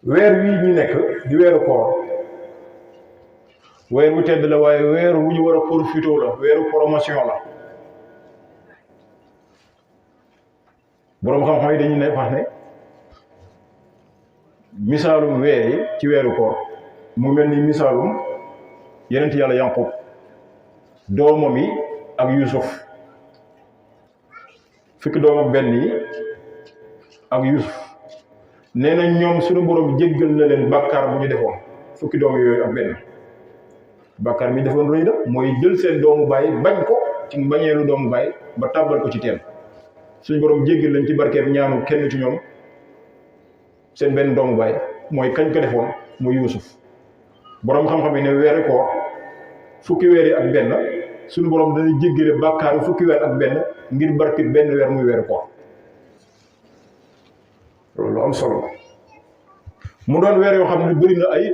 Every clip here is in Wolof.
weer wii ñu nekk di weeru koor weer wu tedd la waaye weer wu ñu war a profité la weeru promotion la boroom xam-xam yi dañu ne wax ne misaalum weer yi ci weeru koor mu mel ni misaalum yenent yàlla Yanqub doomam yi ak Yuusuf fukki doom ak benn yi ak Yuusuf nee na ñoom suñu borom jéggal na leen bàkkaar bu ñu defoon fukki doom yooyu ak benn bàkkaar mi defoon rëy na mooy jël seen doomu baay bañ ko ci bañeelu doomu baay ba tàbbal ko ci teen suñu borom jéggal leen ci barkeeb ñaanu kenn ci ñoom seen benn doomu baay mooy kañ ko defoon muy Yuusuf borom xam-xam yi ne weeri koor fukki weer yi ak benn suñu borom dana jéggale bàkkaaru fukki weer ak benn ngir barkeeb benn weer muy weeri koor loolu am solo mu doon weer yoo xam ne bëri na ay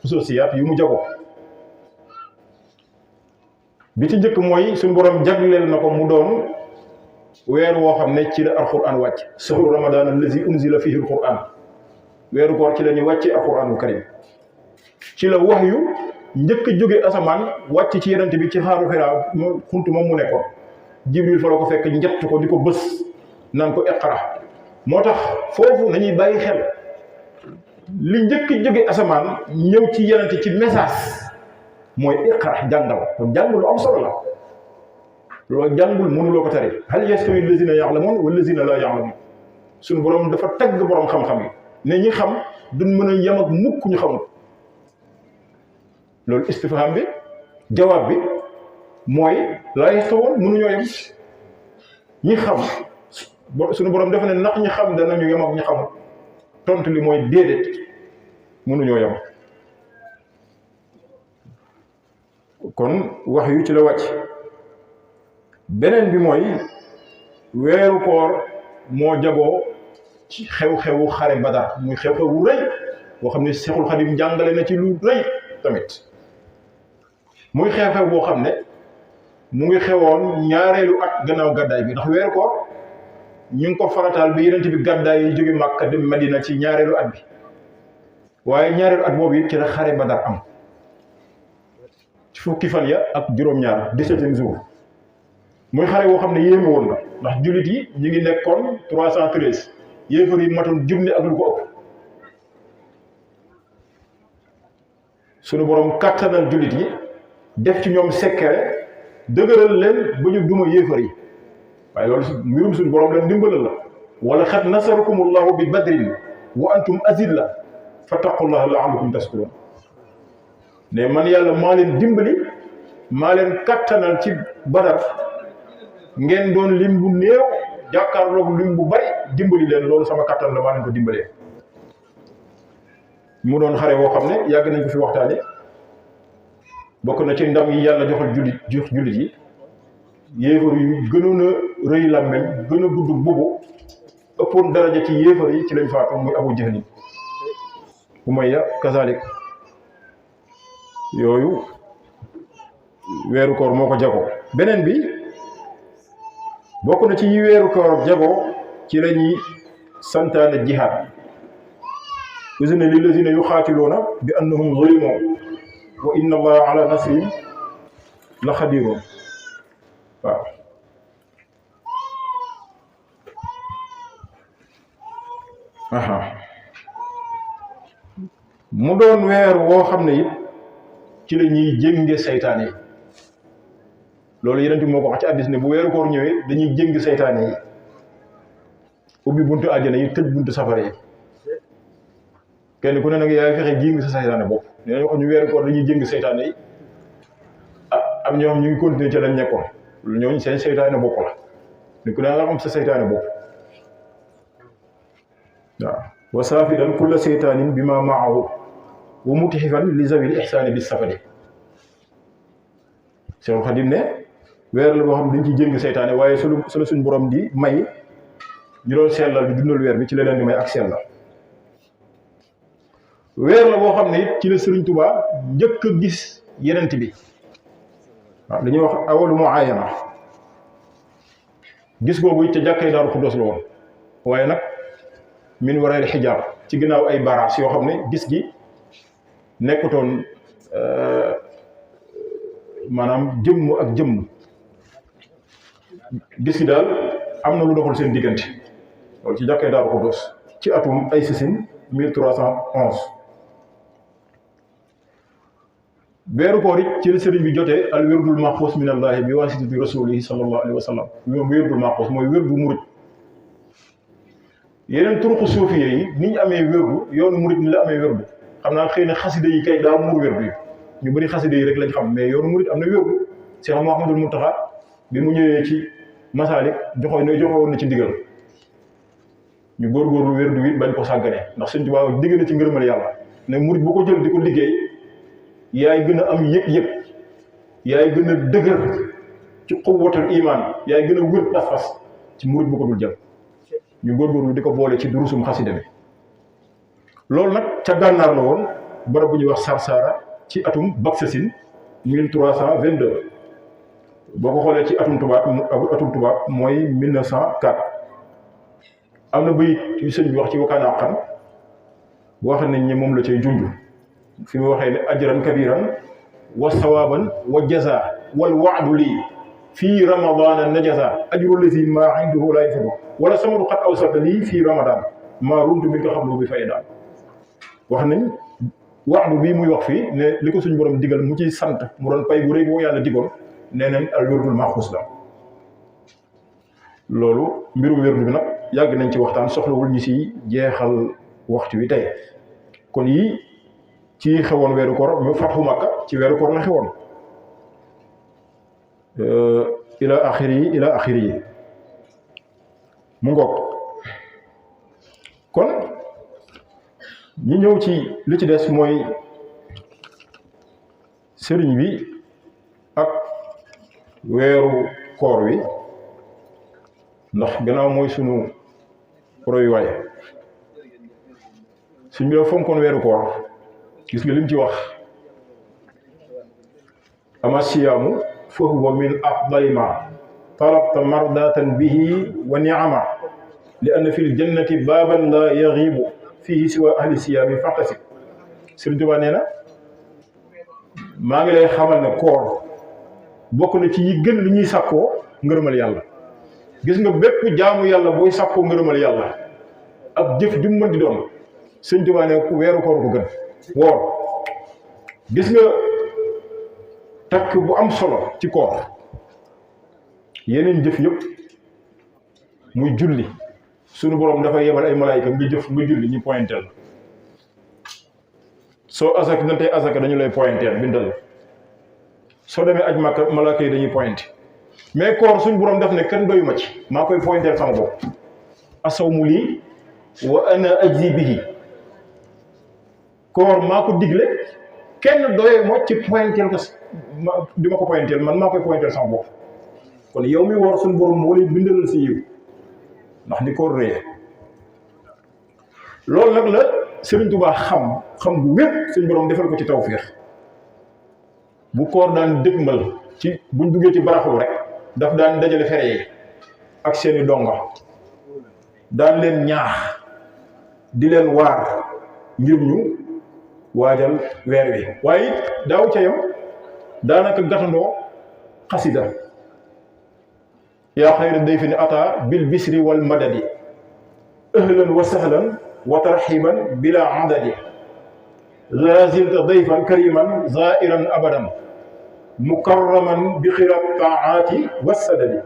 xususiyaat yu mu jago bi ci njëkk mooy suñu borom jagleel na ko mu doon weer woo xam ne ci la alquran wàcc sahru ramadan allazi unzila fihi alquran weeru koor ci la ñuy wàcce alquranul karim ci la wahyu njëkk a jóge asamaan wàcc ci yenente bi ci xaaru Xiraa xuntu moom mu nekkoon jibril fa la ko fekk njett ko di ko bës naan ko iqra moo tax foofu nañuy bàyyi xel li njëkk jóge asamaan ñëw ci yenente ci message mooy iqra jàngal kon jàng lu am solo la loolu jàngul mënuloo ko tari hal yastawi allazina ya'lamun wallazina la ya'lamun suñu borom dafa tagg borom xam-xam yi ne ñi xam duñ mën a yem ak mukk ñu xamul loolu istifham bi jawaab bi mooy la yastawun mënuñoo yem ñi xam suñu borom dafa ne ndax ñi xam danañu yem ak ñi xamul tontu li mooy déedéet mënuñoo yem kon wax yu ci la wàcc beneen bi mooy weeru koor moo jagoo ci xew-xewu xare Badar muy xew-xew wu rëy boo xam ne Seexul Xadim jàngale na ci lu rëy tamit muy xew-xew boo xam ne mu ngi xewoon ñaareelu at gannaaw gàddaay bi ndax weeru koor ñu ngi ko farataal bi yenent bi gàddaay yi jóge Màkka dem Madina ci ñaareelu at bi waaye ñaareelu at boobu it ci la xare Badar am ci fukki fan ya ak juróom-ñaar 17e jour muy xare boo xam ne yéeme woon na ndax jullit yi ñu ngi nekkoon 313 yéefar yi matoon junni ak lu ko ëpp sunu borom kàttanal jullit yi def ci ñoom sekkere dëgëral leen ba ñu duma yéefar yi waaye loolu mbirum suñu borom la ndimbalal la wala xat nasarakumullahu bi badrin wa antum azilla fattaqullaha la'allakum tashkurun ne man yàlla maa leen dimbali maa leen kattanal ci Badar ngeen doon lim bu néew jàkkaarloog lim bu bari dimbali leen loolu sama kattan la maa leen ko dimbalee mu doon xare woo xam ne yàgg nañ ko fi waxtaane bokk na ci ndam yi yàlla jox jullit yi yéefar yu gënoon a rëy làmmeñ gën a gudd boobu ëppoon daraja ci yéefar yi ci lañ faatu muy Abu Jahl Umayya kazalik yooyu weeru koor moo ko jagoo beneen bi bokk na ci yi weeru koor jagoo ci la ñuy santaane jihaad uzina lillazina yuqaatiluuna bi annahum zulimu wa inna allaha ala nasrihim la xadirun waaw mu doon weer woo xam ne it ci la ñuy jénge saytaane yi loolu yeneen moo ko wax ci hadiis ne bu weeru koor ñëwee dañuy jéng saytaane yi ubbi buntu àjjana yi tëj buntu safara yi kenn ku ne nag yaay fexe jéng sa saytaane bopp nee nañu wax ñu weeru koor dañuy jéng saytaane yi am ñoo xam ñu ngi continuer ci lañ nekkoon ñooñu seen saytaane bopp la ni ku ne nga xam sa saytaane bopp waaw wa saafidan kulla saytaanin bi ma maahu wa mutixifan li zawil ihsaani bis safadi Seexul Xadim ne weer la boo xam ne dañ ci jéng seytaane waaye su la suñ borom di may ñu doon sellal di dundal weer bi ci la leen di may ak sellal weer la boo xam ne it ci la Sëriñ Tuubaa njëkk a gis yenent bi waaw dañuy wax awalu muayana gis googu it ca jàkkay Daaru Xuddoos la woon waaye nag min warayil xijaab ci ginnaaw ay barrage yoo xam ne gis gi nekkutoon maanaam jëmm ak jëmm gis gi daal am na lu doxul seen diggante loolu ci jàkkee Daaru Xudoos ci atum ay sisin 1311 weeru koor it ci la sëriñ bi jotee al wirdul maxuus min allahi bi waasitati rasulihi sallallahu alayhi wa sallam moom wirdul maxuus mooy wirdu murit yeneen turuqu suufiye yi ni ñu amee wirdu yoonu murit ni la amee wirdu xam naa xëy na xasida yi kay daa muur wirdu yi ñu bëri xasida yi rek lañ xam mais yoonu murit am na wirdu Cheikh Mouhamadul Mountakha bi mu ñëwee ci Masaalik joxoon na ci ndigal ñu góorgóorlu wirdu wi bañ ko sàggane ndax Sëriñ Tuubaa digg na ci ngërëmal yàlla ne murit bu ko jël di ko liggéey yaay gën a am yëg-yëg yaay gën a dëgër ci quwwatul iman yaay gën a wér pas-pas ci murit bu ko dul jël ñu góorgóorlu di ko boole ci durusum xasida bi loolu nag ca gànnaar la woon barab bu ñuy wax Sarsara ci atum Baksasin 1322 boo ko xoolee ci atum tubaab mooy 1904 am na bayit yu sëñ bi wax ci wakkaan àqan boo xam ne ñi moom la cay junj fi mu waxee ne ajran kabiran wa sawaban wa jaza wal waadu lii fii ramadana najaza ajru lazi maa indahu laa yanfadu wala samadu xat awsata lii fii ramadan maa runtu bi nga xam lu bi fay daal wax nañ waadu bii muy wax fii ne li ko suñ borom digal mu ciy sant mu doon pay bu rëy boo yàlla digoon nee nañ al wirdul maxuus la loolu mbirum wirdu bi nag yàgg nañ ci waxtaan soxlawul ñi si jeexal waxtu wi tey kon yii ci xewoon weeru koor mu fatxu Makka ci weeru koor la xewoon ila axiri yi mu ngoog kon ñi ñëw ci li ci des mooy sëriñ bi ak weeru koor wi ndax gannaaw mooy sunu royuwaay suñ bi fonkoon weeru koor gis nga lim ci wax ama siyaamu fa huwa min afdali ma talabta mardatan bihi wa ni'ama li anna fil jannati baaban la yaxiibu fihi siwa ahli siyaami faxtasib Sëriñ Tuubaa nee na maa ngi lay xamal ne koor bokk na ci yi gën li ñuy sàkkoo ngërëmal yàlla gis nga bépp jaamu yàlla booy sàkkoo ngërëmal yàlla ak jëf ju mu mën di doon Sëriñ Tuubaa ne weeru koor ko gën woor gis nga takk bu am solo ci koor yeneen jëf yëpp muy julli sunu borom dafay yebal ay malaayika nga jëf nga julli ñu pointel soo azak nantey azaka dañu lay pointel bindal soo demee aj Makka malaaka yi dañuy pointé mais koor suñu borom def ne kenn doyu ma ci maa koy pointel sama bopp asawmu lii wa ana ajzi bihi koor maa ko digle kenn doyee moo ci pointel ko di ma ko pointel man maa koy pointel sama bopp kon yow mi woor suñu borom moo lay bindalal si yiw ndax di koor réye loolu nag la Sëriñ Tuubaa xam bu wér suñu borom defal ko ci tawfeex bu koor daan dëgmal ci buñ duggee ci baraxlu rek daf daan dajale fere yi ak seeni donga daan leen ñaax di leen waar ngir ñu waajal weer wi waaye it daaw ca yam daanaka gatandoo xasida yaa xayra dayfin ata bil bisri wal madadi ahlan wa sahlan wa tarxiban bila adadi la zilta dayfan kariman zairan abadan mukarraman bi xirat taati wassadadi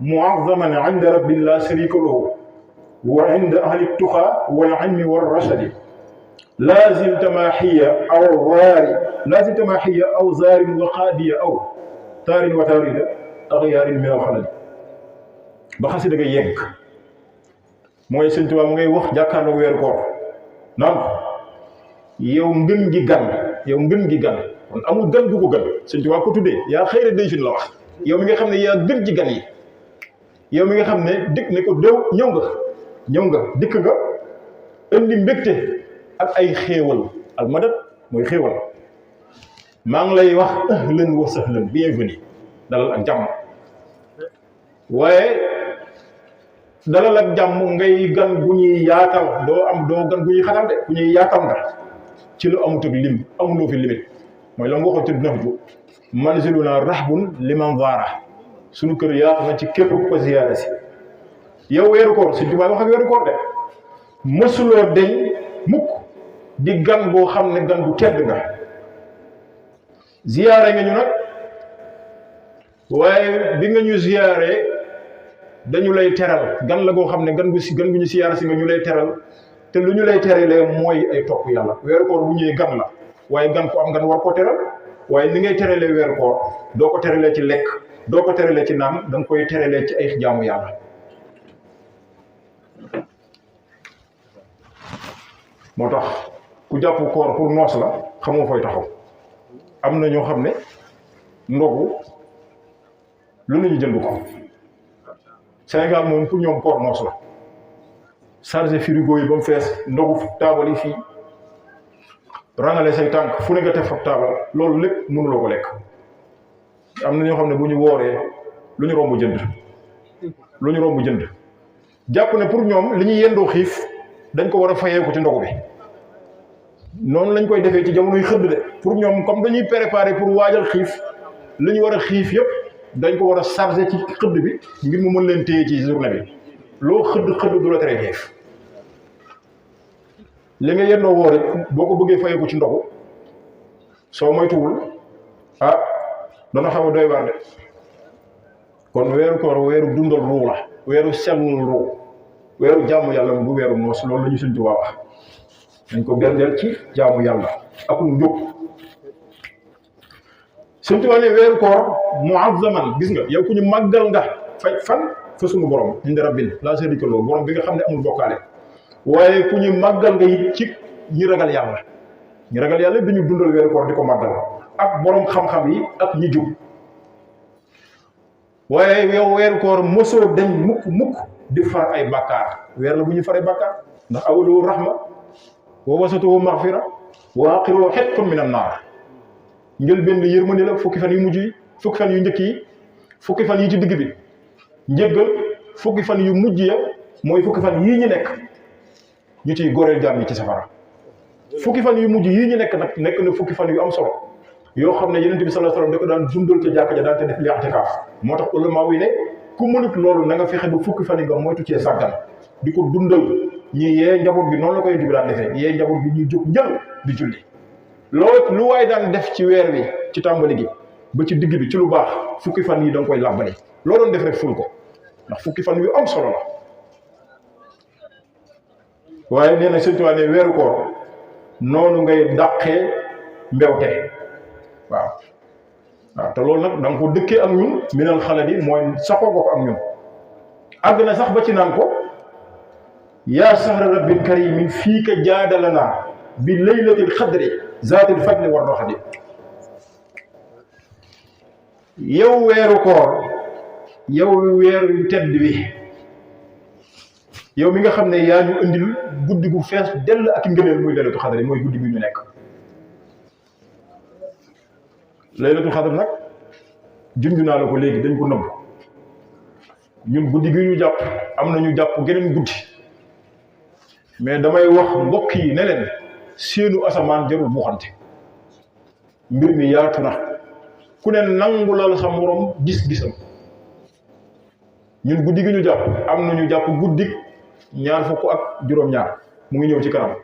muazzaman inda rabbin la sharika lahu wa inda ahli tuqa wal ilmi wal rashadi la zilta maaxiya aw zaarin wa qaadiya aw taarin wa taarida axyaarin min al xaladi ba xasida ga yegg mooy Sëñ Tuubaa mu ngay wax jàkkaarloo weeru koor naan yow ngën gi gan kon amul gan gu ko gën Sëñ Tuubaa ko tuddee yaa xayra dayfin la wax yow mi nga xam ne yaa gën ci gan yi yow mi nga xam ne dikk ne ko ñëw nga dikk nga indi mbégte ak ay xéewal al madad mooy xéewal maa ngi lay wax ahlan wa sahlan bienvenue dalal ak jàmm waaye dalal ak jàmm ngay gan gu ñuy yaatal doo gan gu ñuy xatal de ku ñuy yaatal nga ci lu amut ak lim amuloo fi limite mooy la mu waxoon ci nax ju manziluna rahbun liman zaara suñu kër yaatu na ci képp ku ko ziyaare si yow weeru koor si jumaa wax ak weeru koor de mësuloo deñ mukk di gan boo xam ne gan bu tedd nga ziyaare nga ñu nag waaye bi nga ñu ziyaare dañu lay teral gan la goo xam ne gan gu ñu siyaare si nga ñu lay teral te lu ñu lay teralee mooy ay topp yàlla weeru koor bu ñëwee gan la waaye gan ko am gan war koo teral waaye ni ngay teralee weeru koor doo ko teralee ci lekk doo ko teralee ci naan da nga koy teralee ci ay jaamu yàlla moo tax ku jàpp koor pour noos la xamoo fooy taxaw am na ñoo xam ne ndogu lu ñu jënd ko Sénégal moom pour ñoom koor noos la chargé frigo yi ba mu fees ndogu taabal yi fii rangale say tànk fu ne nga teg fa taabal loolu lépp mënuloo ko lekk am na ñoo xam ne bu ñu wooree lu ñu romb jënd jàpp ne pour ñoom li ñuy yendoo xiif dañ ko war a fayee ko ci ndogu bi noonu lañ koy defee ci jamonoy xëdd de pour ñoom comme dañuy préparer pour waajal xiif li ñu war a xiif yëpp dañ ko war a chargé ci xëdd bi ngir mu mën leen téye ci journée bi loo xëdd du la tere xiif li nga yendoo woo rek boo ko bëggee fayee ko ci ndogu soo moytuwul dana xaw a doy waar de kon weeru koor weeru dundal ruu la weeru sellul ruu weeru jaamu yàlla moom bu weeru noos loolu la ñu Sëñ Tuubaa wax dañ ko berndeel ci jaamu yàlla ak njub Sëñ Tuubaa ne weeru koor muazzaman gis nga yow ku ñu màggal nga fan fa suñu borom indi rabbin laa sharika lahu borom bi nga xam ne amul bokkaale waaye ku ñu màggal nga it ci ñi ragal yàlla bi ñu dundal weeru koor di ko màggal ak borom xam-xam yi ak ñi jub waaye yow weeru koor mosoo dañ mukk di far ay bàkkaar weer la bu ñu faree bàkkaar ndax awaluhu rahma wa wasatuhu maghfira wa axiruhu hitqun minan naar njël benn yërmande la fukki fan yu mujj yi fukki fan yu njëkk yi fukki fan yi ci digg bi njëggal fukki fan yu mujj ya mooy fukki fan yii ñu nekk ñu ciy goreel jaam yi ci safara fukki fan yu mujj yii ñu nekk nag nekk na fukki fan yu am solo yoo xam ne Yonent bi sallallahu alayhi wasallam da ko daan dundal ca jàkka ja daan te def i'tikaaf moo tax ulama yi ne ku mënut loolu na nga fexe ba fukki fan yi nga moytu cee sàggan di ko dundal ñi yee njaboot bi noonu la koy Yonent bi daan defee yee njaboot bi ñuy jóg njël di julli loolu lu waay daan def ci weer wi ci tàmbali gi ba ci digg bi ci lu baax fukki fan yi da nga koy làbbali loo doon def rek ful ko ndax fukki fan yu am solo la waaye nee na Sëñ Tuubaa ne weeru koor noonu ngay dàqee mbewte waaw te loolu nag da nga ko dëkkee ak ñun minal xaladi mooy saxoo ko ak ñun àgg na sax ba ci naan ko yaa sahra rabbil karimin fii ka jaadalana bi laylatil xadri zaatil fadli war doxadi yow weeru koor yow weeru tedd wi yow mi nga xam ne yaa ñu indil guddi gu fees dell ak ngëneel muy laylatul xadri mooy guddi bi ñu nekk laylatul xadr nag junj naa la ko léegi dañ ko nëbb ñun guddi gi ñu jàpp am na ñu jàpp geneen guddi mais damay wax mbokk yi ne leen seenu asamaan jarul buuxante mbir mi yaatu na ku ne nangulal sa morom gis-gisam ñun guddi gi ñu jàpp am na ñu jàpp guddi ñaar fukk ak juróom-ñaar mu ngi ñëw ci kanam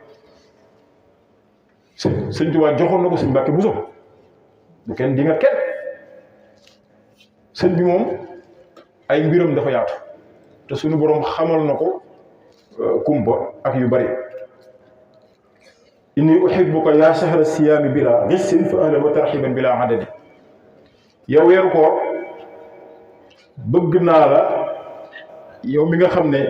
Sëñ Tuubaa joxoon na ko Sëñ Mbàkke Buso bu kenn di nga kenn sëñ bi moom ay mbiram dafa yaatu te suñu boroom xamal na ko kumpa ak yu bari inni uhibbuka yaa shahra siyaami bila ghissin fa ahlan wa tarhiban bila adadi yow weeru koor bëgg naa la yow mi nga xam ne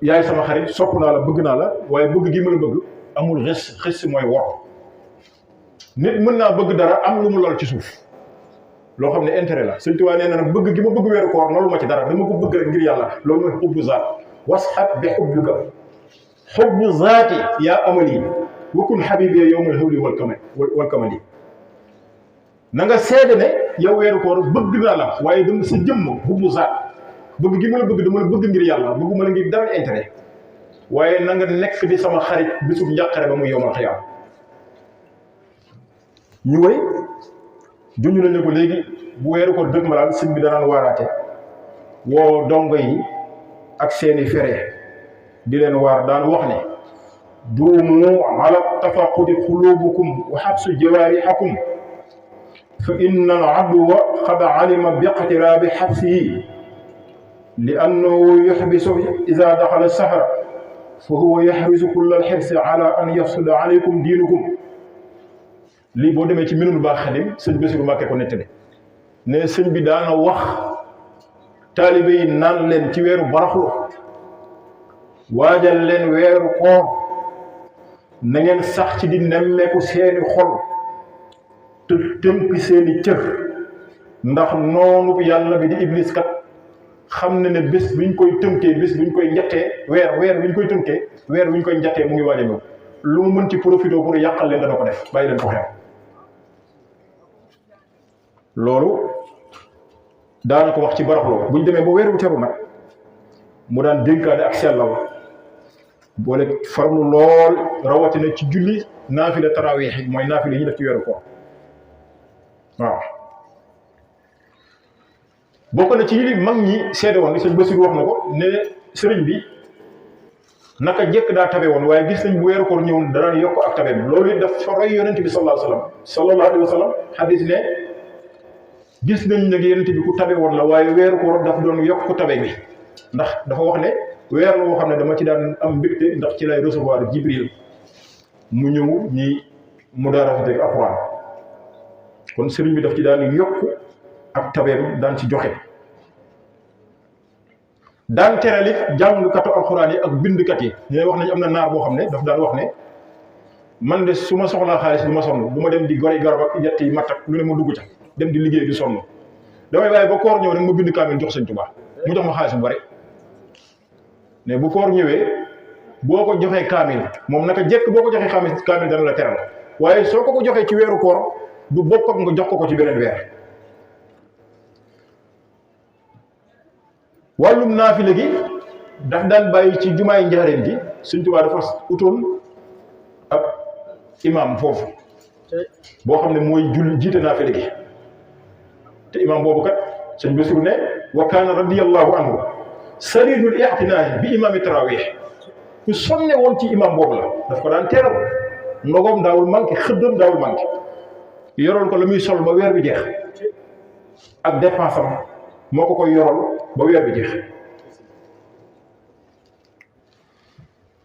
yaay sama xarit sopp naa la bëgg naa la waaye bëgg gi ma la bëgg amul xis mooy wor nit mën naa bëgg dara am lu mu lal ci suuf loo xam ne intérêt la Sëñ Tuubaa nee na nag bëgg gi ma bëgg weeru koor loolu ma ci dara dama ko bëgg rek ngir yàlla loolu mooy xubbu zaat wasxab bi xubbika xubbu zaati yaa amali wakun xabibi yowmal hawli wal kamali na nga seede ne yow weeru koor bëgg naa la waaye dama sa jëmm hubbu zaat bëgg gi ma la bëgg dama la bëgg ngir yàlla bëgguma la ngir dara intérêt waaye na nga nekk di sama xarit bisub njàqare ba mu yowmal xiyaam ñu wéy junj nañu ko léegi bu weeru koor dëgg ma daal sëñ bi danaan waaraate woo dongo yi ak seeni fere di leen waar daan wax ne duumu ala tafaqudi xulubukum wa xabsu jawaarihakum fa inna al aduwa qad alima biqtiraabi xabsihi li annahu yuxbisu ida daxala sahra fa huwa yaxrisu kulla alxirsi ala an yafsuda alaykum diinukum lii boo demee ci Minanul Baaxil Xadim sëñ Basiru Mbàkke ko nettali ne sëñ bi daana wax taalibe yi naan leen ci weeru baraxlu waajal leen weeru koor na ngeen sax ci di nemmeeku seeni xol te tënk seeni cër ndax noonu yàlla bi di iblis kat xam na ne bés buñ koy tënkee bés buñ koy njattee weer buñ koy tënkee weer buñ koy njattee mu ngi waaj a ñëw lu mu mën ci profité pour yàqal leen dana ko def bàyyi leen ko xew loolu daana ko wax ci baraxloo buñ demee ba weeru teru nag mu daan dénkaane ak sellal boole farlu lool rawatina ci julli naafila taraweex yi mooy naafila yi ñu def ci weeru koor waaw bokk na ci li mag ñi seede woon ni sëñ Basiru wax na ko ne sëriñ bi naka jekk daa tabe woon waaye gis nañ bu weeru koor ñëwoon danaan yokk ak tabeem loolu it dafa roy yonent bi sallallahu alayhi wa sallam xadis ne gis nañ nag yonent bi ku tabe woon la waaye weeru koor daf doon yokk tabe bi ndax dafa wax ne weer la woo xam ne dama ci daan am mbégte ndax ci lay recevoir Jibril mu ñëw ñi mu daa rafet ak Alxuraan kon sëriñ bi daf ci daan yokk ak tabeem daan ci joxe daan teral it jàngkatu alxuraan yi ak bindkat yi ñooy wax nañu am na naar boo xam ne daf daan wax ne man de su ma soxlaa xaalis du ma sonn du ma dem di gori garab ak yett yi matt ak lu ne ma dugg ca dem di liggéey di sonn damay bàyyi ba koor ñëw rek ma bind kaamil jox Sëñ Tuubaa mu jox ma xaalis bu bari mais bu koor ñëwee boo ko joxee kaamil moom naka jekk boo ko joxee kaamil dana la teral waaye soo ko joxee ci weeru koor du bokk ak nga jox ko ci beneen weer wàllum naafile gi daf daan bàyyi ci jumaay njaareem gi Sëñ Tuubaa dafa utoon ab imam foofu boo xam ne mooy julli jiite naafile gi te imam boobu kat Sëñ Basiru ne wa kaana radiyallahu anhu saridul i'tinaa'i bi imaami tarawih ku sonne woon ci imam boobu la daf ko daan teeral ndogom daawul manqué xëddam daawul manqué yoroon ko la muy sol ba weer bi jeex ak dépense am moo ko koy yorol ba weer bi jeex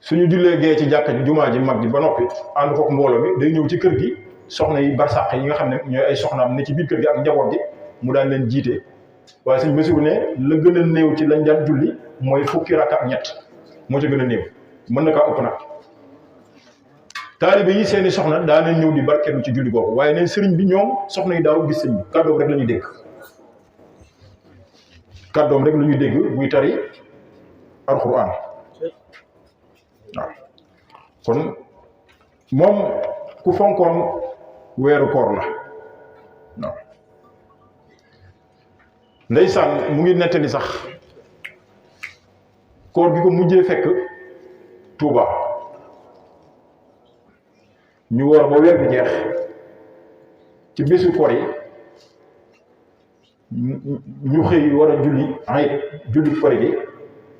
suñu jullee gee ci jàkka jumaa ji mag ji ba noppi ànd kook mbooloo mi day ñëw ci kër gi soxna yi barsàq yi nga xam ne ñooy ay soxnaam ne ci biir kër gi ak njaboot gi mu daan leen jiite waaye Sëñ Basiru ne la gën a néew ci lañ daan julli mooy fukki rakka ak ñett moo ci gën a néew mën na kaa ëpp nag taalibe yi seeni soxna daa nañ ñëw di barkeelu ci julli boobu waaye ne sëriñ bi ñoom soxna yi daaw gis sëñ bi kàddoom rek la ñuy dégg kàddoom rek lu ñuy dégg buy tari alxuraan waaw kon moom ku fonkoon weeru koor la waaw ndeysaan mu ngi nettali sax koor gi ko mujjee fekk Tuuba ñu woor ba weer bi jeex ci bésu koor yi ñu xëy war a julli ay julli koor gi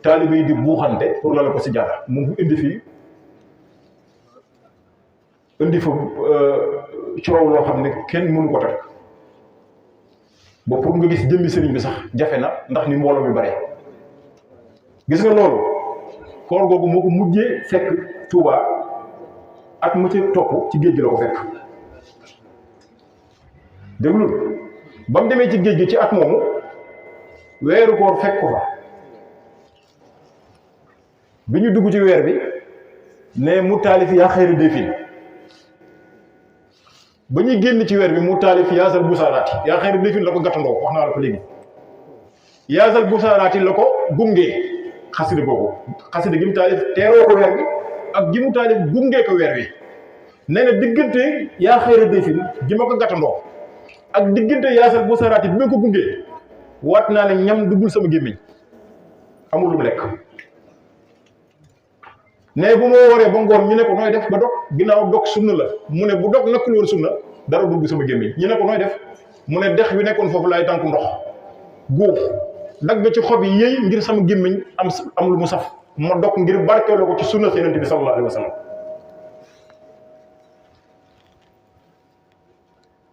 taalibe yi di buuxante pour lala ko si jaara mu indi fa coow loo xam ne kenn mënu ko teg ba pour nga gis jëmmi sëriñ bi sax jafe na ndax ni mbooloo mi bare gis nga loolu koor googu moo ko mujjee fekk Tuuba ak mu ci topp ci géej gi la ko fekk déglul ba mu demee ci géej gi ci at moomu weeru koor fekk ko fa bi ñu dugg ci weer bi ne mu taalif yaa xayri defin ba ñuy génn ci weer bi mu taalif yaasal busaaraati yaa xayri defin la ko gàttandoo wax naa la ko léegi yaasal busaaraati la ko gungee xasida googu xasida gi mu taalif teeroo ko weer bi ak gi mu taalif gungee ko weer wi nee na diggante yaa xayri defin gi ma ko gàttandoo ak diggante yaasal bu saraati bi ma ko gungee waat naa ne ñam duggul sama gémmiñ amul lu mu lekk ne bu ma wooree ba ngoor ñu ne ko nooy def ba dog ginnaaw dog sunna la mu ne bu dog nakkul woon sunna dara dugg sama gémmiñ ñu ne ko nooy def mu ne dex bi nekkoon foofu laay tànku ndox góob dagg ci xob yi yëy ngir sama gémmiñ am lu mu saf ma dog ngir barkeeloo ko ci sunna si Yonent bi sallallahu alayhi wa sallam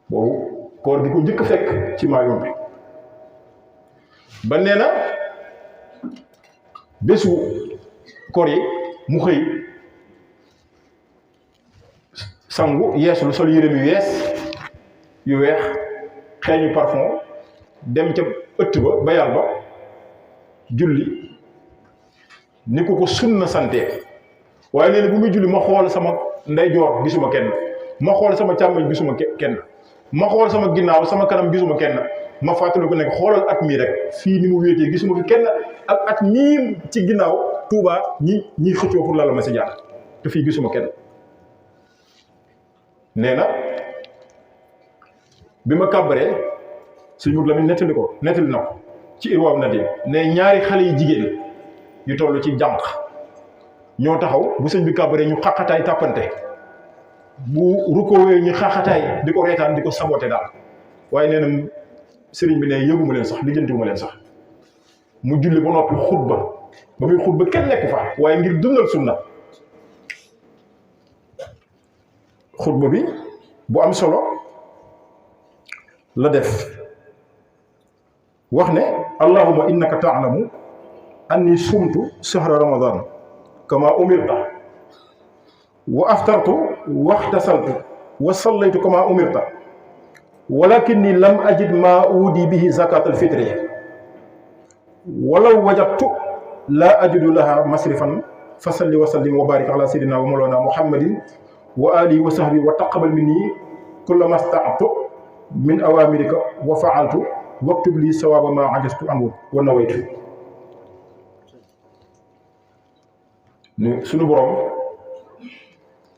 boobu koor gi ko njëkk fekk ci maa yombi ba nee na bésu koor yi mu xëy sangu yeesu lu sol yërëm yu weex xeeñu parfum dem ca ëtt ba yàlla ba julli ni ko sunna sante waaye nee na bu muy julli ma xool sama ndeyjoor gisuma kenn ma xool sama càmmoñ gisuma kenn ma xool sama ginnaaw sama kanam gisuma kenn ma fàttali ko nekk xoolal at mii rek fii ni mu wéetee gisuma fi kenn ak at mii ci ginnaaw Touba ñi xëccoo pour la ma si jaar te fii gisuma kenn nee na bi ma kàbbaree suñu mut la mi nettali na ko ci Irwaaw Nadim ne ñaari xale yi jigéen yu toll ci jànq ñoo taxaw bu sëñ bi kàbbaree ñu xaqataay tàppante bu rukkowee ñu xaqataay di ko reetaan di ko saboté daal waaye nee na sëriñ bi ne yëguma leen sax lijjantiwuma leen sax mu julli ba noppi xutba ba muy xutba kenn nekk fa waaye ngir dundal sunna xutba bi bu am solo la def wax ne allahumma innaka ta'lamu anni sumtu shahra ramadan kama umirta wa aftartu wa ihtasaltu wa sallaytu kama umirta walakinni lam ajid ma uudi bihi zakat alfitri walaw wajadtu la ajidu laha masrifan fasalli wa sallim wa barik ala sayyidina wa mawlana muhammadin wa alihi wa sahbihi wa taqabbal minni kulla ma stata'tu min awamirika wa fa'altu waktub li sawaba ma ajastu anhu wa nawaytu ni sunu borom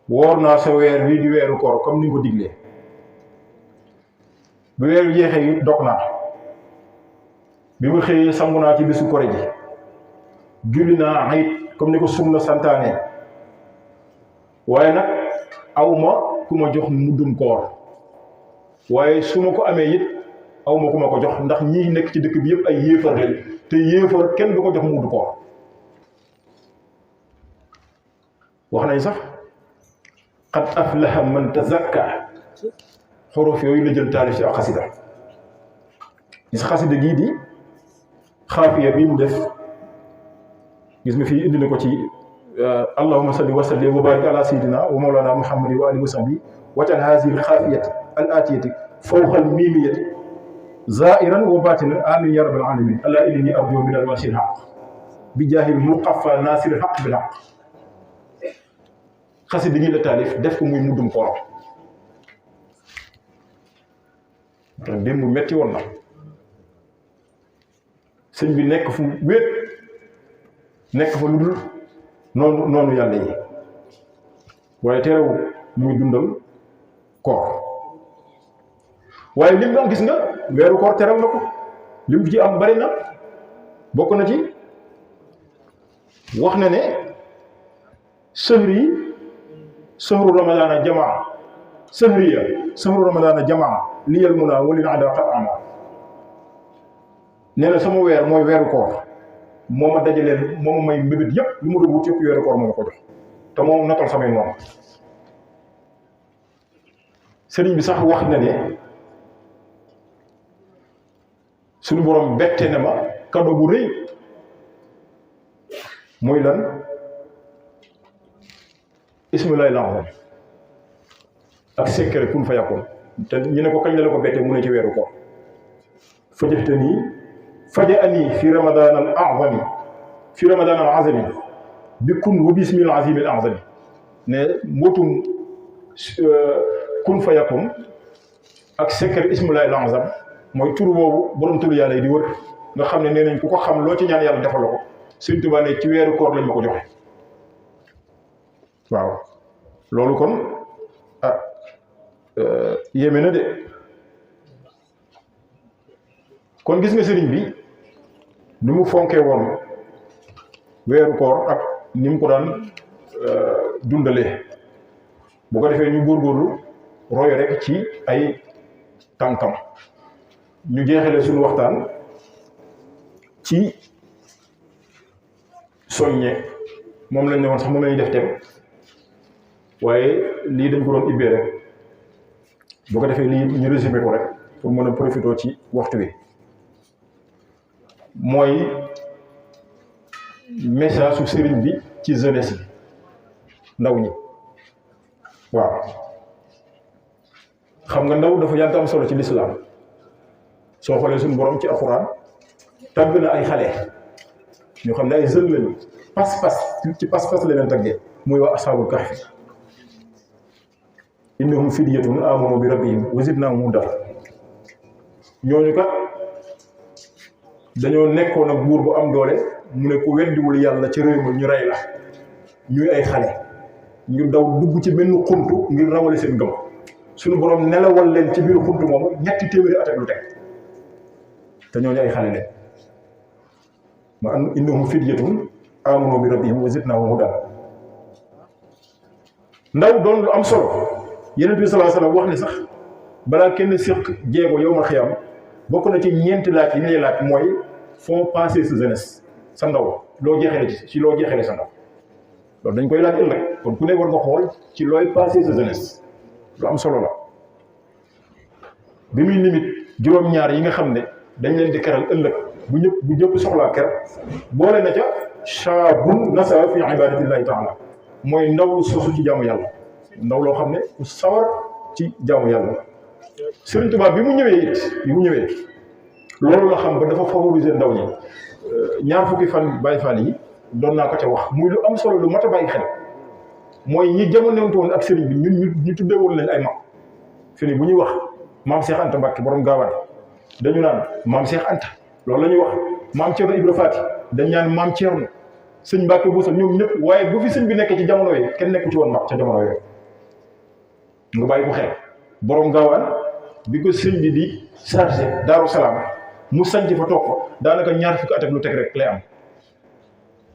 woor naa sa weer wi di weeru koor comme ni nga ko diglee bu weer wi jeexee yi dog naa bi ma xëyee sangu naa ci bésu kore ji julli naa ayit comme ni ko sunna santaane waaye nag awma ku ma jox muddum koor waaye su ma ko amee it awma ku ma ko jox ndax ñii nekk ci dëkk bi yëpp ay yéefar lañ te yéefar kenn du ko jox muddu koor wax nañ sax qad aflaha man tazakka xorof yooyu la jël taalif ci ak xasida gis xasida gii di xaafiya bii mu def gis nga fii indi na ko ci allahumma salli wa sallim wa barik ala sayyidina wa mawlana muhammadin wa alihi wa sahbihi waj'al hadhihi al-xaafiyati al-aatiyati fawqa al-miimiyati zaa'iran wa baatinan amin ya rabbal alamin ala inni arju min al-wasi al-haqq bi jaahil muqaffa nasir al-haqq bil haqq xasida gi la taalif def ko muy muddum koor démb metti woon na sëñ bi nekk fu wéet nekk fa lu dul noonu yàlla yi waaye terew muy dundal koor waaye lim am gis nga weeru koor terew na ko lim ci am bari na bokk na ci wax na ne sahru ramadana jamaa sahru ramadana jamaa liyal munaa walil ada qad ama nee na sama weer mooy weeru koor moo ma dajaleen moo ma may mbébét yépp lu ma doon wut yëpp weeru koor moo ma ko jox te moom natal samay noonu sëriñ bi sax wax na ne suñu borom bette na ma cadeau bu rëy muy lan ismullahi al-azam ak secret kun fa yakun te ñu ne ko kañ la ko bette mu ne ci weeru koor fajaani fi ramadan al-azami fi ramadan al-azami bi kun wa bismi al-azim al-azami ne mbootum kun fa yakun ak secret ismullahi al-azam mooy tur boobu borom tur yàlla yi di wër nga xam ne nee nañ ku ko xam loo ci ñaan yàlla defal la ko Sëñ Tuubaa ne ci weeru koor lañ ma ko joxe waaw loolu kon yéeme na de kon gis nga sëriñ bi ni mu fonkee woon weeru koor ak ni mu ko daan dundalee bu ko defee ñu góorgóorlu roy rek ci ay tànkam. ñu jeexale suñu waxtaan ci soññe moom lañ ne woon sax moom lañuy def tem waaye lii dañ ko doon ibbee rek bu ko defee lii ñu résumé ko rek pour mën a profité ci waxtu bi mooy message su sëriñ bi ci jeunesse yi ndaw ñi. waaw xam nga ndaw dafa yàgg am solo ci lislaam soo xoolee suñu borom ci alxuraan tàgg na ay xale ñoo xam ne ay jeunes lañu pas-pas ci pas-pas la leen tàggee muy wax ashaabul kahfi innahum fidyatun aamanu bi rabbihim wa zidnaahum hudaa ñooñu kat dañoo nekkoon ak buur bu am doole mu ne ku weddiwul yàlla ci réew mi ñu rey la ñuy ay xale ñu daw dugg ci benn xuntu ngir rawale seen gëm suñu borom nelawal leen ci biir xuntu moomu ñetti téeméeri at ak lu teg te ñooñu ay xale leen ma an innahum fidyatun aamanu bi rabbihim wa zidnaahum hudaa ndaw doon lu am solo. Yonent bi sallallahu alayhi wasallam wax ne sax balaa kenn séq jéego yow ma xiyam bokk na ci ñeenti laaj yi ñu lay laaj mooy foo passé sa jeunesse sa ndaw loo jeexale ci loo jeexale sa ndaw loolu dañ koy laaj ëllëg kon ku ne war nga xool ci looy passé sa jeunesse lu am solo la. bi muy limite juróom-ñaar yi nga xam ne dañ leen di keral ëllëg bu ñëpp soxlaa ker boole na ca shaabun nasha fi ibadatillahi taala mooy ndaw sosu ci jaamu yàlla. ndaw loo xam ne ku sawar ci jaamu yàlla. Sëriñ Tuubaa bi mu ñëwee loolu la xam ba dafa favoriser ndaw ñi ñaar fukki fan Baay Faal yi doon naa ko ca wax muy lu am solo lu mat a bàyyi xel mooy ñi jamononte woon ak sëriñ bi ñu tuddee woon leen ay mag fi ni bu ñuy wax maam Cheikh Anta Mbacke borom gaawaan dañu naan maam Cheikh Anta loolu la ñuy wax maam Thierno Ibra Faati dañ naan maam Thierno sëñ Mbacke Bousso ñoom ñëpp waaye bu fi sëñ bi nekk ci jamono yi kenn nekku ci woon mag ca jamono yooyu nga bàyyi ko xel. borom gaawaan bi ko sëñ bi di chargé Daaru Salaam mu sanc fa toog fa daanaka ñaar fukki at ak lu teg rek lay am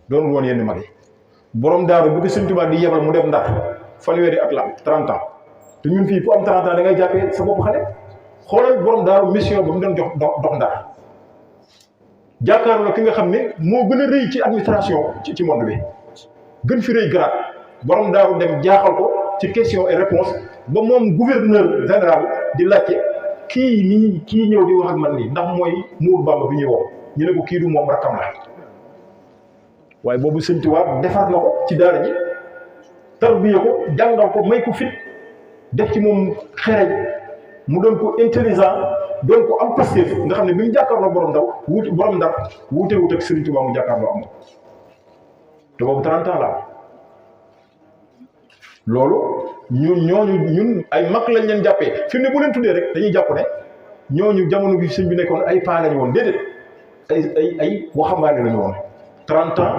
doonul woon yenn mag yi. borom daaru bi ko sëñ Tuubaa di yebal mu dem Ndar fanweeri at la am 30 ans te ñun fii ku am 30 ans da ngay jàppee sa bopp xale. xoolal borom daaru mission ba mu doon dox Ndar jàkkaarloo la ki nga xam ne moo gën a rëy ci administration ci monde bi gën fi rëy grade borom daaru dem jaaxal ko ci question et réponse ba moom gouverneur général di laajte kii ñëw di wax ak man nii ndax mooy Mourou Bamba bi ñuy woo ñu ne ko kii du moom rakkam la. waaye boobu sëñ Tuubaa defar na ko ci daara ji tarbiya ko jàngal ko may ko fit def ci moom xereñ mu doon ko intelligent doon ko am Pastef nga xam ne bi mu jàkkaarloo borom Ndar wuute ak Sëriñ Tuubaa mu jàkkaarloo am te boobu 30 ans la loolu ñun ay mag lañ leen jàppee fi mu ne bu leen tuddee rek dañuy jàpp ne ñooñu jamono bi sëñ bi nekkoon ay paa lañu woon déedéet ay waxambaane lañu woon. 30 ans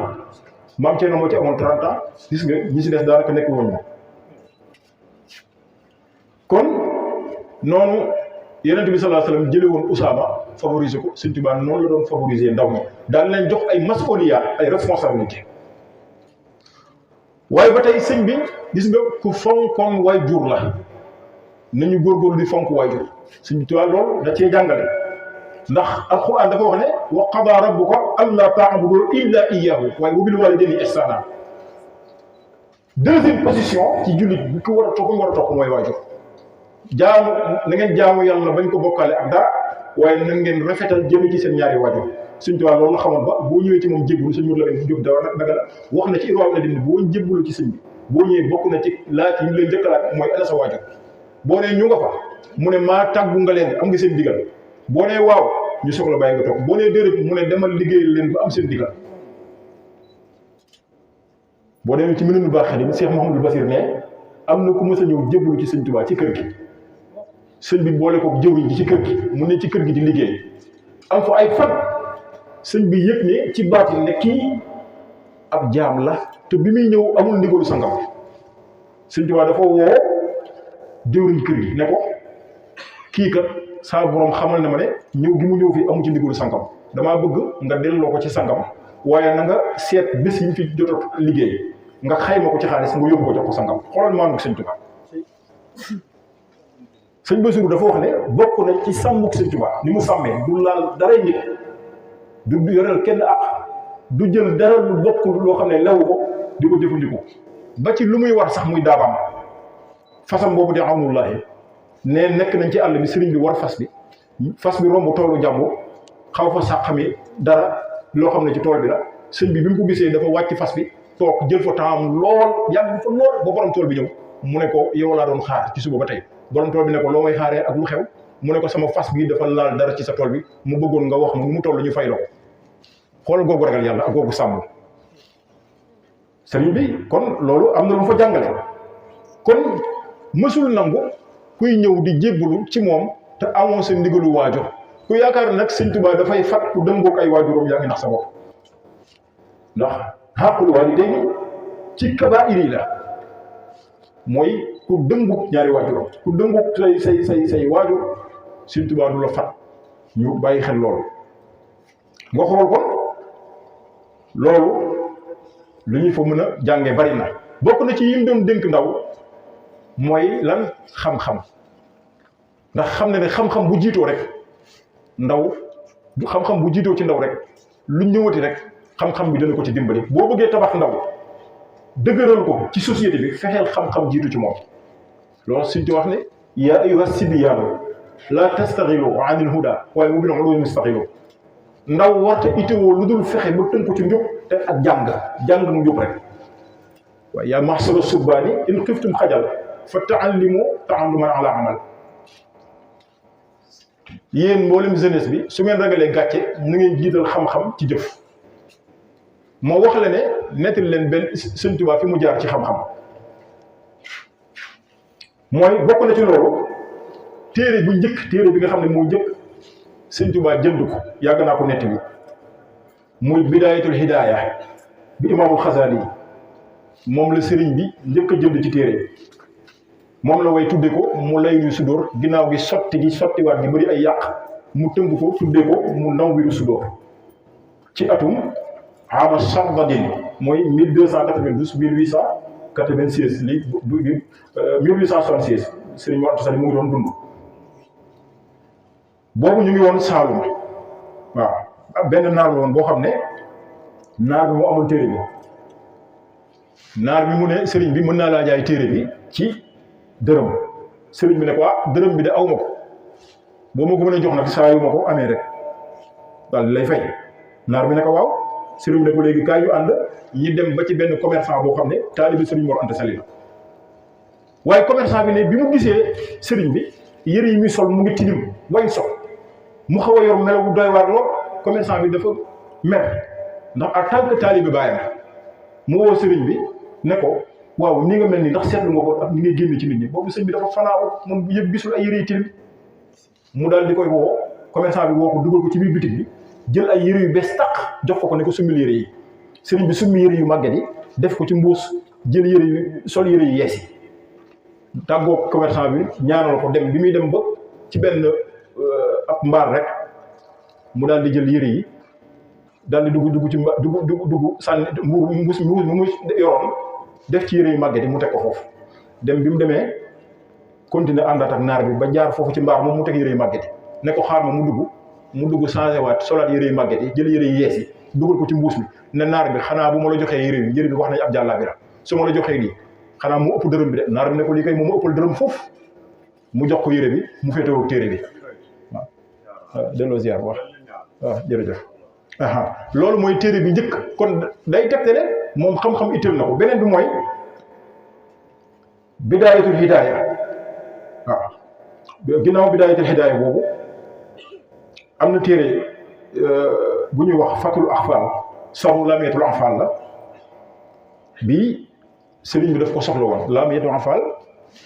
maam Thierno moo ci amoon 30 ans gis nga ñi si des daanaka nekk woon kon noonu Yonent bi sallallahu alayhi wasallam jëlee woon Usaama favoriser ko Sëñ Tuubaa noonu la doon favoriser ndaw ñi daal leen jox ay mas'uliyaat ay responsabilité waaye ba tey sëñ bi gis nga ku fonkoon waajur la nañu góorgóorlu di fonk waajur Sëñ Tuubaa loolu da cee jàngale. ndax alquran dafa wax ne wa qadaa rabbuka allaa ta'budu illa iyyahu waaye wa bil walidayni ihsaana. deuxième position ci jullit bi ko war a topp mooy waajur jaamu na ngeen jaamu yàlla bañ ko bokkaale ak dara waaye na ngeen rafetal jëme ci seen ñaari waajur. Sëñ Tuubaa loolu la xamoon ba boo ñëwee ci moom jébbalu sëñ Modou Lamine Diop dawa nag la wax na ci Irwaa Nadim boo jébbalu ci sëñ bi boo ñëwee bokk na ci laaj yi ñu leen njëkk a laaj mooy ana sa waajur boo nee ñu nga fa mu ne maa tàggu nga leen am nga seen digal boo nee waaw ñu soxla bàyyi nga toog boo nee déedéet mu ne demal liggéey leen ba am seen digal. boo demee ci Minanul Baaxil Cheikh Mouhamadou Bassir ne am na ku mës a ñëw jébbalu ci Sëñ Tuubaa ci kër gi sëñ bi boole ko jëwriñ ji ci kër gi mu ne ci kër gi di liggéey am fa ay fan sëñ bi yëg ne ci baatin ne kii ab jaam la te bi muy ñëw amul ndigalu sangam Sëñ Tuubaa dafa woo jëwriñ kër gi ne ko kii kat saa borom xamal na ma ne ñëw gi mu ñëw fii amu ci ndigalu sangam damaa bëgg nga delloo ko ci sangam waaye na nga seet bés yi ñu fi jot a liggéey nga xayma ko ci xaalis nga yóbbu ko jox ko sangam xoolal maanu sëñ Tuubaa. sëñ Basiru dafa wax ne bokk na ci sàmmuk sëñ Tuubaa ni mu sàmmee du laal dara nit du yoreel kenn ak du jël dara lu bokk loo xam ne lewu ko di ko jëfandikoo ba ci lu muy war sax muy daabaam fasam boobu di awnullaahi ne nekk nañ ci àll bi sëriñ bi war fas bi romb toolu jàmbur xaw fa sax xami dara loo xam ne ci tool bi la sëñ bi mu ko gisee dafa wàcc fas bi toog jël fa temps lool yàgg fa lool ba borom tool bi ñëw mu ne ko yow laa doon xaar ci suba ba tey borom tool bi ne ko loo may xaaree ak lu xew mu ne ko sama fas bi dafa laal dara ci sa tool bi mu bëggoon nga wax ma nu mu toll ñu fay la ko xoolal googu ragal yàlla ak googu sàmm sëriñ bi kon loolu am na lu fa jàngale kon mësul nangu kuy ñëw di jébbalu ci moom te amoo sa ndigalu waajur ku yaakaar nag sëñ Tuubaa dafay fat ku dëngoog ay waajuram yaa ngi nax sa bopp ndax xàqul waalidayni ci kabaa'ir yi la mooy ku dëngoog ñaari waajuram ku dëngoog say waajur sëñ Tuubaa du la fat ñu bàyyi xel loolu nga xool kon loolu lu ñu fa mën a jànge bari na bokk na ci yim doon dénk ndaw mooy lan xam-xam ndax xam ne xam-xam bu jiitoo rek ndaw du xam-xam bu jiitoo ci ndaw rek lu ñëwati rek xam-xam bi dana ko ci dimbali boo bëggee tabax ndaw dëgëral ko ci société bi fexeel xam-xam jiitu ci moom loolu suñ ci wax ne yaa ayyuha sibyaanu laa tastaxilu anil huda waaye mu bi noonu loolu mustaxilu ndaw warta itewoo lu dul fexe ba tënku ci njub te ak jàng mu njub rek waaye yaa mahsara subbaani in xiftum xajal fa taallimu taalluman ala amal yéen mboolem jeunesse bi su ngeen ragalee gàcce na ngeen jiital xam-xam ci jëf moo wax la ne nettali leen benn sëñ Tuubaa fi mu jaar ci xam-xam mooy bokk na ci loolu téere bu njëkk téere bi nga xam ne moo njëkk sëñ Tuubaa jënd ko yàgg naa ko nettali muy bidaayatul hidaaya bi imaamul Xasaali moom la sëriñ bi njëkk a jënd ci téere moom la way tudde ko mu laylu sudóor ginnaaw gi sottiwaat gi bëri ay yàq mu tënk ko tudde ko mu nawwiru sudóor ci atum ama sardadin mooy 1292 1896 li 1876 sëriñ Mor Anta Sali mu ngi doon dund boobu ñu ngi woon Saalum waaw benn naar la woon boo xam ne naar bi moo amoon téere bi naar bi mu ne sëriñ bi mën naa laa jaay téere bi ci dërëm sëriñ bi ne ko dërëm bi de aw ma ko boo ma ko mën a jox nag saa yu ma ko amee rek daal di lay fay naar bi ne ko waaw sëriñ bi ne ko léegi kaay yu ànd ñi dem ba ci benn commerçant boo xam ne taalibi sëriñ Mor Anta Sali la waaye commerçant bi ne bi mu gisee sëriñ bi yëre yi muy sol mu ngi tilim wañ sol mu xaw a yor melaw bu doy waar lool commerçant bi dafa mer ndax en tant que taalibi baayam mu woo sëriñ bi ne ko waaw ni nga mel ni ndax seetlu nga ko ak ni ngay génne ci nit ñi boobu sëñ bi dafa fanaaw moom yëpp gisul ay yëre yi tilim mu daal di koy woo commerçant bi woo ko dugal ko ci biir bitig bi jël ay yëre yu bees tàq jox ko ne ko summil yëre yi sëriñ bi summi yëre yu màgget yi def ko ci mbuus jël yëre yu sol yëre yu yees yi tàggoo commerçant bi ñaanal ko dem bi muy dem ba ci benn ab mbaar rek mu daal di jël yëre yi daal di dugg ci dugg sànni mbuus mu yoroon def ci yëre yu màgget yi mu teg ko foofu dem bi mu demee continuer àndaat ak naar bi ba jaar foofu ci mbaar moom mu teg yëre yu màgget yi ne ko xaar ma mu dugg changé waat solaat yëre yu màgget yi jël yëre yu yees yi dugal ko ci mbuus mi ne naar bi xanaa bu ma la joxee yëre bi wax nañ ab jàllaa bi la su ma la joxee lii xanaa mu ëpp dërëm bi de naar bi ne ko lii kay moom mu ëppal dërëm foofu mu jox ko yëre bi mu féetewoo téere bi waaw delloo ziar wax waaw jërëjëf loolu mooy téere bi njëkk kon day tegtale moom xam-xam itteel na ko beneen bi mooy bidaayatul hidaaya waaw ginnaaw bidaayatul hidaaya boobu am na téere bu ñuy wax fatul axfaal saru lamiyatul axfaal la bii sëriñ bi daf ko soxla woon lamiyatul axfaal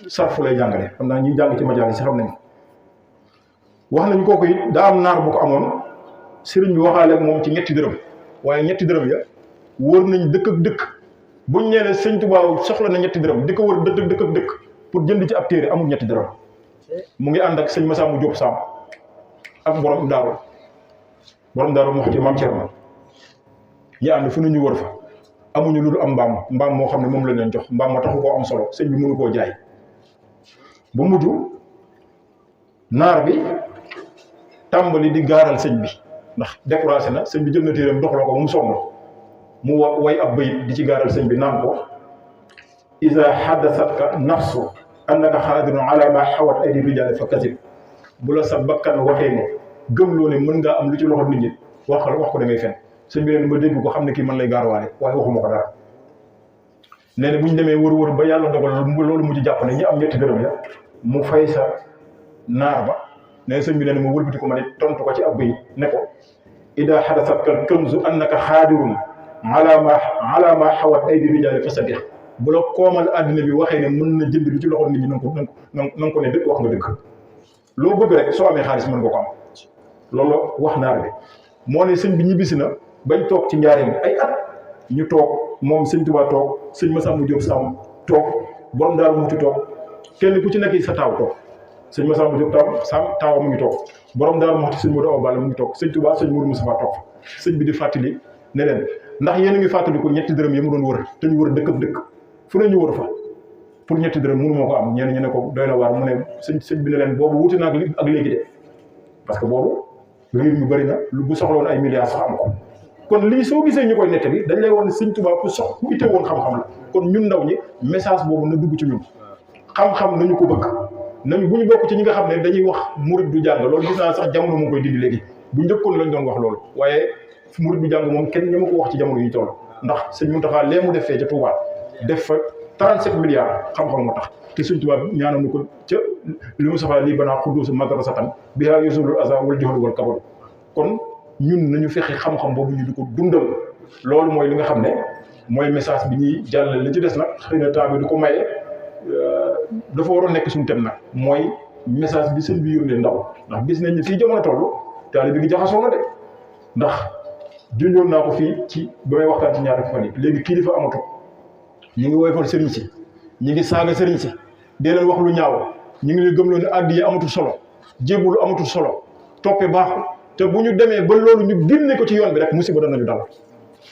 sarfu lay jàngale xam naa ñuy jàng ci majaal yi si xam nañ wax nañ kooku it daa am naar bu ko amoon sëriñ bi waxaale ak moom ci ñetti dërëm waaye ñetti dërëm ya wër nañ dëkk ak dëkk buñ nee ne sëñ Tuubaa soxla na ñetti dërëm di ko wër dëkk ak dëkk pour jënd ci ab téere amul ñetti dërëm mu ngi ànd ak sëñ Masamba Diop Sam ak borom daaru Muxti Maam Cerno ñi ànd fu ñu wër fa amuñu lu dul am mbaam moo xam ne moom la leen jox mbaam ma taxu koo am solo sëñ bi mënu koo jaay bu mujj naar bi tàmbali di gaaral sëñ bi ndax découragé na sëñ bi jël na téeram doxaloo ko ba mu sonn mu way ab bayit di ci gaaral sëñ bi naan ko iza haddasatka nafsu annaka xaadirun ala ma xawat aydi rijaali fa kasib bu la sa bakkan waxee ne gëmloo ne mën ngaa am lu ci loxo nit ñi wax ko da ngay fen sëñ bi leen ma dégg ko xam ne kii man lay gaarawaale waaye waxuma ko dara nee na bu ñu demee wër ba yàlla dogal loolu mu ci jàpp ne ñi am ñetti dërëm ya mu fay sa naar ba nee sëñ bi nee na ma wëlbati ko ma ne tontu ko ci ab bayit ne ko ida xadasatka kanzu annaka xaadirun ala ma xawat aydi rijaali fa saddiq bu la koomal àddina bi waxee ne mën na jënd lu ci loxo nit ñi na ko ne dëgg wax nga dëgg loo bëgg rek soo amee xaalis mën nga ko am loolu wax naar bi moo ne sëñ bi ñibbisi na bañ toog ci njaareem ay at ñu toog moom sëñ Tuubaa toog sëñ Masamba Diop Sam toog borom Daaru Muxti toog kenn ku ci nekk sa taaw toog sëñ Masamba Diop taaw mu ngi toog borom Daaru Muxti sëñ Modou Awa Balla mu ngi toog sëñ Tuubaa sëñ Modou Moustapha toog sëñ bi di fàttali ne leen ndax yéen a ngi fàttali ko ñetti dërëm yi mu doon wër te ñu wër dëkk dëkk fu ne ñu wër fa pour ñetti dërëm mënu moo ko am ñenn ñu ne ko doy na waar mu ne sëñ bi ne leen boobu wuti na ak léegi de parce que boobu réew mi bëri na lu bu soxloon ay milliards sax am ko kon lii soo gisee ñu koy nette bi dañ lay woon sëñ Tuubaa ku itte woon xam-xam la kon ñun ndaw ñi message boobu na dugg ci ñun xam-xam nañu ko bëgg nañu bu ñu bokk ci ñi nga xam ne dañuy wax murid du jàng loolu gis naa sax jamono mu koy dindi léegi bu njëkkoon lañ doon wax loolu waaye murid du jàng moom kenn ñama ko wax ci jamono yi ñu toll ndax sëñ Muntaxa lee mu def fee ca Touba def fa 37 milliards xam-xam moo tax te sëñ Tuubaa ñaanal na ko ca li mu safa lii banaa xudduusu madrasatan bihaa yusulul aza wal juhlu wal kabad kon ñun nañu fexe xam-xam boobu ñu di ko dundal loolu mooy li nga xam ne mooy message bi ñuy jàllale li ci des nag xëy na temps bi du ko maye dafa waroon nekk suñu tem nag mooy message bi sëñ bi yónnee ndaw ndax gis nañ ni fii jamono toll taalibe bi jaxasoo na de ndax junjoon naa ko fii ci ba may waxtaan ci ñaari fan yi léegi kilifa amatu ñu ngi woyofal sëriñ si ñu ngi saaga sëriñ si dee leen wax lu ñaaw ñu ngi leen gëmloo ne addi yi amatul solo jébbalu amatul solo toppe baaxul te bu ñu demee ba loolu ñu génne ko ci yoon bi rek musiba danañu dal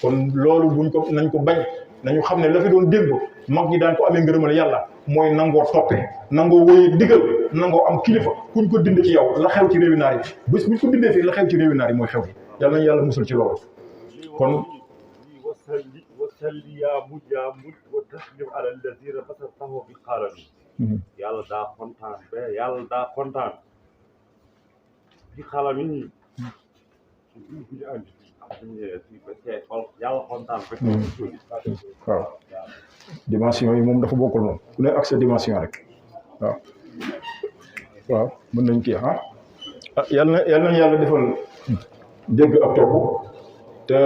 kon loolu nañ ko bañ nañu xam ne la fi doon démb mag ñi daan ko amee ngërëmal yàlla mooy nangoo toppe nangoo wóyee digal nangoo am kilifa kuñ ko dind ci yow la xew ci réewi naar yi bés buñ ko dindee fii la xew ci réewi naar yi mooy xew yi yàlla nañu yàlla musul ci loolu kon wasalli yaa mujj wa taslim ala alladina basatahu bi xaalami yàlla daa kontaan be yàlla daa kontaan bi xaalami yàlla kontaan waaw dimension yi moom dafa bokkul moom ku ne ak sa dimension rek waaw mën nañ kii yàlla nañu yàlla defal dégg ak topp te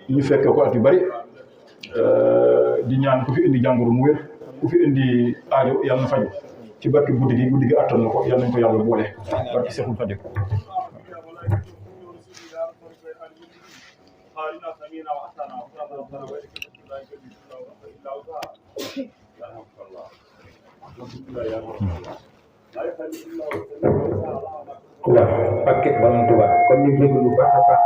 ñu fekk ko at yu bari di ñaan ku fi indi jàngoro mu wér ku fi indi aajo yàlla na faju ci barke guddi gi attan na ko yàlla nañ ko yàlla boole barke Seexul Xadiim waaw Mbàkke Borom Tuuba kon ñu jégalu lu baax a baax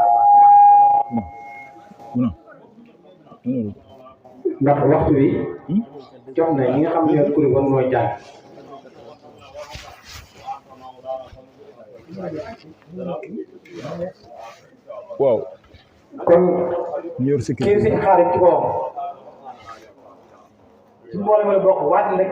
ndax waxtu wi jox na ñi nga xam ne kuréel ba mënoo jàng waaw kon ñu yor kii si xaarit ci boppam su mboolem la bokk waat rek